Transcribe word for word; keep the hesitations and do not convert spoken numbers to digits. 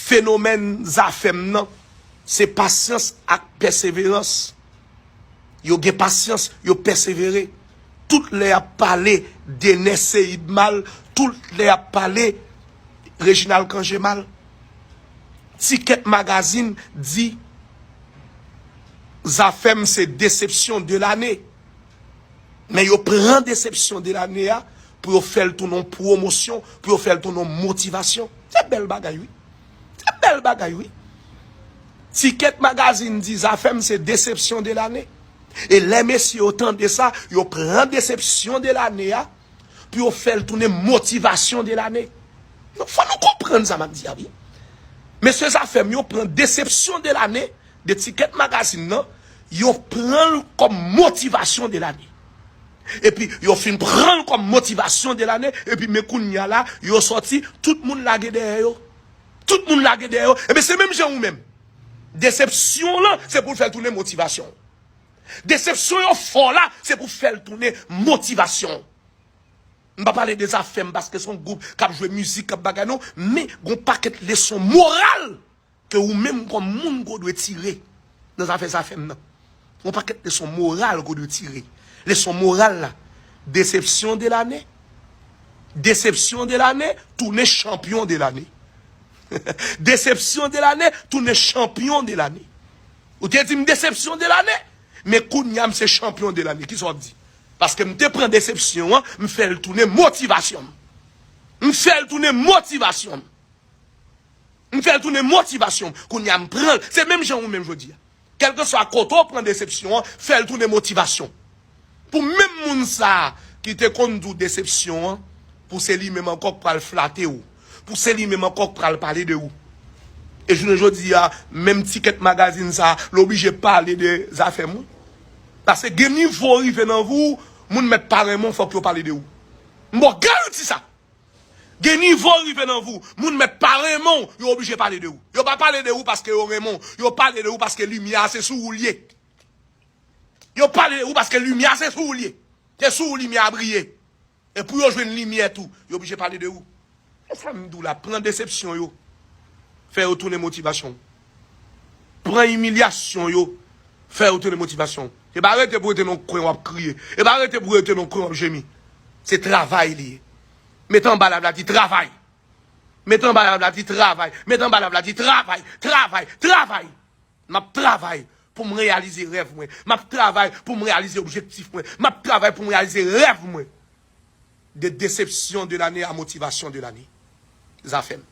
Fenomèn Zafèm nan, se pasyans ak pèseverans. Yo gen pasyans, yo pèsevere. Tout lè y ap pale Dener Ceide mal, tout lè y ap pale Reginald Cangé mal. Ticket Magazine di Zafèm se desepsyon de lane. Men yo pran desepsyon de lane a pou yo fè l tounen yon pwomosyon, pou yo fè l tounen yon motivasyon. Se bèl bagay, wi. Se bèl bagay, wi. Ticket Magazine di Zafèm se desepsyon de lane. E lè mesye yo tande sa, yo pran desepsyon de lane a pou yo fè l tounen motivasyon de lane. Donk, fò nou konprann sa m ap di a, wi. Mesye Zafèm yo pran desepsyon de lane de Ticket Magazine nan, yo pran l kòm motivasyon de lane. Epi, yo fin pran l kòm motivasyon de lane, epi men kounye a la, yo sòti, tout moun lage dèyè yo. Tout moun lage dèyè yo. Ebyen, se menm jan ou menm. Desepsyon w lan, se pou l fè l tounen motivasyon. Desepsyon yo fè w la, se pou fè l tounen motivasyon. M pa pale de Zafèm paske se yon gwoup k ap jwe mizik, k ap bagay non, men gon pakèt leson moral ke ou menm kòm moun ke w dwe tire nan zafè Zafèm nan. Gon pakèt leson moral ke w dwe tire. Leson moral la, desepsyon de lane, desepsyon de lane, tounen chanpyon de lane. Desepsyon de lane, tounen chanpyon de lane. Ou te di m desepsyon de lane, men kounye a m se chanpyon de lane. Kisa w ap di? Paske m te pran desepsyon an, m fè l tounen motivasyon m. M fè l tounen motivasyon m. M fè l tounen motivasyon m. Kounye a m pran l. Se menm jan ou menm jodi a. Kèlkeswa kote w pran desepsyon an, fè l tounen motivasyon. Pou menm moun sa a ki te konn di w desepsyon an, pou se li menm ankò k pral flate w. Pou se li menm ankò k pral pale de ou. E jounen jodi a, menm Ticket Magazine sa a, l oblije pale de Zafèm wi. Paske gen nivo rive nan vi w, moun mèt pa renmen w, fòk yo pale de ou. M ba w garanti sa. Gen nivo rive nan vi w, moun mèt pa renmen w, yo oblije pale de ou. Yo pa pale de ou paske yo renmen w, yo pale de ou paske limyè a se sou ou l ye. Yo pale de ou paske limyè a se sou ou l ye. Se sou ou limyè a briye. E pou yo jwenn limyè tou, yo oblije pale de ou. E sa m di w la, pran desepsyon yo, fè yo tounen motivasyon w. Pran imilyasyon yo, fè yo tounen motivasyon w. E pa rete pou rete nan kwen w ap kriye. E pa rete pou rete nan kwen w ap jemi. Se travay li ye. Mete anba lav la, di travay. Mete anba lav la, di travay. Mete anba lav la, di travay, travay, travay. M ap travay pou m reyalize rèv mwen. M ap travay pou m reyalize objektif mwen. M ap travay pou m reyalize rèv mwen. De desepsyon de lane a motivasyon de lane. Zafèm.